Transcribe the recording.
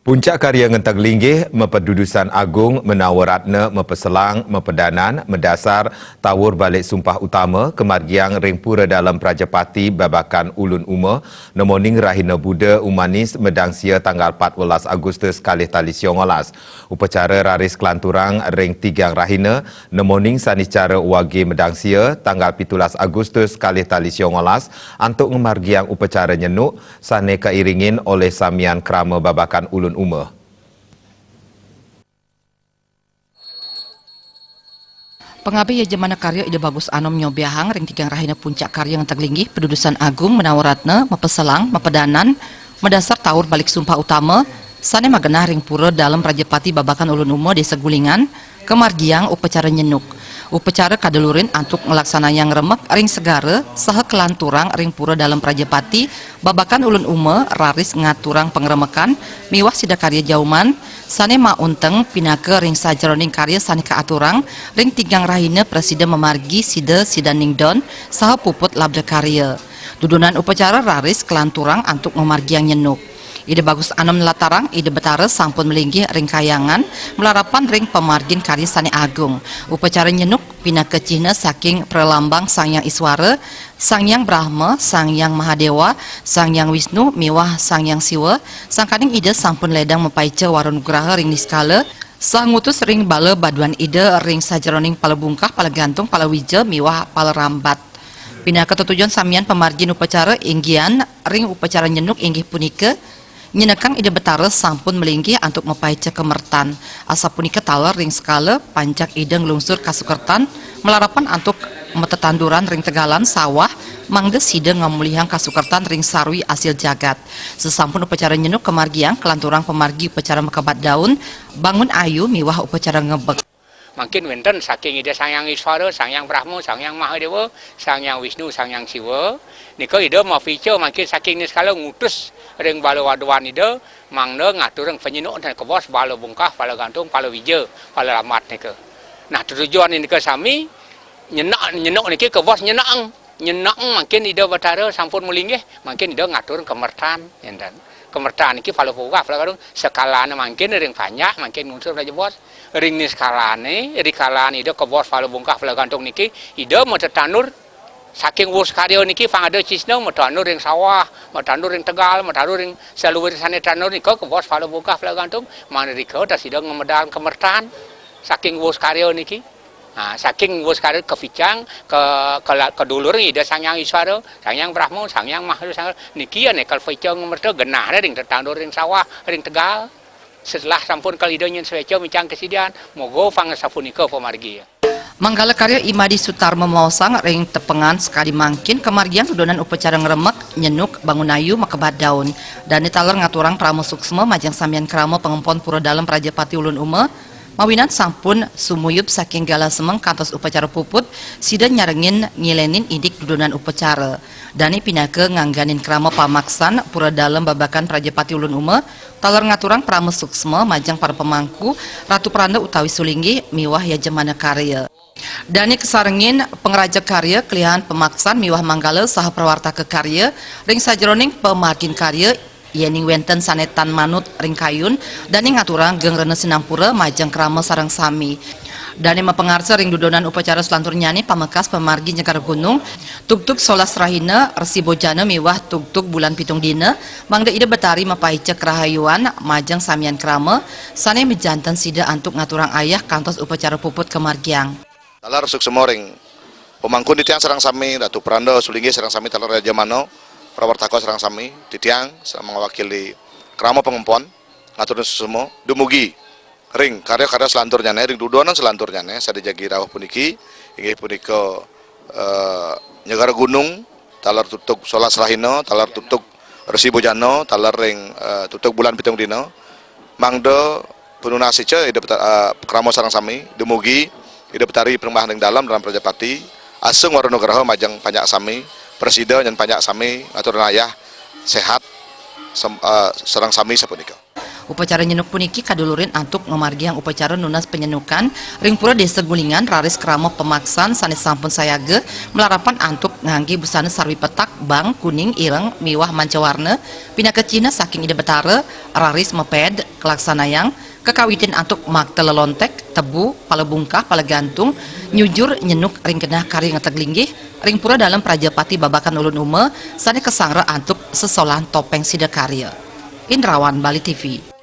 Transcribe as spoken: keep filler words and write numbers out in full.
Puncak karya ngenteg linggih mapadudusan agung manawa ratna mapaselang mapadanan madasar tawur balik sumpah utama kamargiang ring Pura Dalem Prajapati Babakan Ulun Uma, nemoning rahina Buda Umanis Madangsia tanggal empat belas Agustus kalih tali siongolas. Upacara raris kalanturang ring tigang rahina, nemoning sanicara wage madangsia tanggal pitulas Agustus kalih tali siongolas, antuk ngamargiang upacara nyenuk sane kairingin olih samian krama Babakan Ulun Uma. Pangabih yajamana karya Ida Bagus Anom nyobiahang ring tigang rahina puncak karya ngenteg linggih padudusan agung manawa ratna mapaselang mapadanan madasar tawur balik sumpah utama sane magenah ring Pura Dalem Prajapati Babakan Ulun Uma, Desa Gulingan, kamargiang upacara nyenuk. Upacara kadulurin antuk nglaksanayang remek ring segara saha kalanturang ring Pura Dalem Prajapati Babakan Ulun Uma, raris ngaturang pangremekan miwah sida karya jauman sane maunteng pinaka ring sajeroning karya sane kaaturang ring tigang rahina prasida mamargi sida sidaning don saha puput labda karya. Dudonan upacara raris kalanturang antuk mamargiang nyenuk. Ida Bagus Anom nlatarang Ida Betara sampun malinggih ring kayangan malarapan ring pamargin karya sane agung. Upacara nyenuk pinaka cihna saking pralambang Sang Hyang Iswara, Sang Hyang Brahma, Sang Hyang Mahadewa, Sang Hyang Wisnu miwah Sang Hyang Siwa, sangkaning Ida sampun ledang mapaica wara nugraha ring niskala, saha ngutus ring bala baduan Ida ring sajeroning pala bungkah, pala gantung, pala wija miwah pala rambat. Pinaka tetujon samian pamargin upacara inggian ring upacara nyenuk inggih punika, nyenekang Ida Betara sampun malinggih antuk mapaica kamertan. Asapunika taler ring sekala panjak Ida nglungsur kasukertan malarapan antuk matetanduran ring tegalan sawah, mangda sida ngamulihang kasukertan ring sarwi asil jagat. Sasampun upacara nyenuk kamargiang, kalanturang pamargi upacara makebat daun, bangun ayu miwah upacara ngebek. Mangkin wenten saking Ida Sang Hyang Iswara, Sang Hyang Brahma, Sang Hyang Mahadewa, Sang Hyang Wisnu, Sang Hyang Siwa, nika Ida mapica mangkin saking niskala ngutus ring bala waduan Ida, mangda ngaturang panyenuk ten kebos bala bungkah, bala gantung, bala wija, bala lambat nika. Nah, tetujon nika sami nyenak, nyenuk niki kebos nyenakang. Nyenakang mangkin Ida Betara sampun malinggih, mangkin Ida ngatur kamertan, enten. Kamertan niki pala pugah, pala gadung, sekalane mangkin ring panjak, mangkin ngunsur pala jebos. Ring niskalane, ri kalane Ida kebos pala bungkah, pala gantung niki, Ida matetandur saking wus karya niki pang ada cisna, matetandur ring sawah, matetandur ring tegal, matetandur ring saluir sane tandur nika kebos pala bungkah, pala gantung, manrika tas Ida ngamedal kamertan saking wus karya niki. Nah, saking wus karya kapicang, ke, ke, kedulur Ida Sang Hyang Iswara, Sang Hyang Brahma, Sang Hyang Maha Sang niki ya nekel picang merta genahne ring tetandur ring sawah, ring tegal. Setelah sampun kal Ida nyen sweca micang kasidian, moga pang sapunika pamargi. Manggala karya Imadi Sutarma maosang ring tepengan sakadi mangkin kamargiang dudonan upacara ngremek, nyenuk, bangun ayu, makebat daun. Dane taler ngaturang parama suksma majeng samian krama pangempon Pura Dalem Prajapati Ulun Uma, mawinan sampun sumuyub saking galah semeng kantos upacara puput, sida nyarengin ngilenin indik dudonan upacara. Dane pinaka ngangganin krama pamaksan Pura Dalem Babakan Prajapati Ulun Uma, taler ngaturang parama suksma majeng para pamangku, Ratu Pranda utawi Sulinggih miwah yajamana karya. Dane kasarengin pangraja karya, kelihan pamaksan miwah manggala saha prawartaka karya ring sajeroning pamargin karya, yening wenten sane tan manut ring kayun, dane ngaturang geng rena sinampura majeng krama sareng sami. Dane mapangarsa ring dudonan upacara salanturnyane pamekas pamargi Nyegara Gunung, tugtug solas rahina Resi Bojana miwah tugtug bulan pitung dina, mangda Ida Betari mapaica karahayuan majeng samian krama sane majanten sida antuk ngaturang ayah kantos upacara puput kamargiang. Taler suksma ring pamangku titiang sareng sami, Ratu Pranda, Sulinggih sareng sami taler yajamana, prawartaka sareng sami, titiang sareng mawakili krama pangempon, ngaturang suksma, dumugi ring karya-karya salanturnyane, ring dudonan salanturnyane, sane jagi rauh puniki, inggih punika, eh, Nyegara Gunung, taler tugtug solas rahina, taler tugtug Resi Bojana, taler ring, eh, tugtug bulan pitung dina, mangda pinunas ica Ida Beta-, eh, krama sareng sami, dumugi Ida Betari Panembahan ring Dalem, Dalem Prajapati, asung wara nugraha majeng panjak sami, prasida nyen panjak sami, ngaturang ayah sehat, sem-, eh, sareng sami sapunika. Upacara nyenuk puniki kadulurin antuk ngamargiang upacara nunas panyenukan ring Pura Desa Gulingan, raris krama pamaksan sane sampun sayaga malarapan antuk ngangge busana sarwi petak, bang, kuning, ireng, miwah manca warna, pinaka cihna saking Ida Betara, raris maped, kalaksanayang, kakawitin antuk makta lelontek, tebu, pala bungkah, pala gantung, nyujur, nyenuk ring genah karya ngeteg linggih, ring pura Dalem Prajapati babakan Ulun Uma, sane kasangra antuk sesolahan topeng Sida Karya. Indrawan, Bali T V.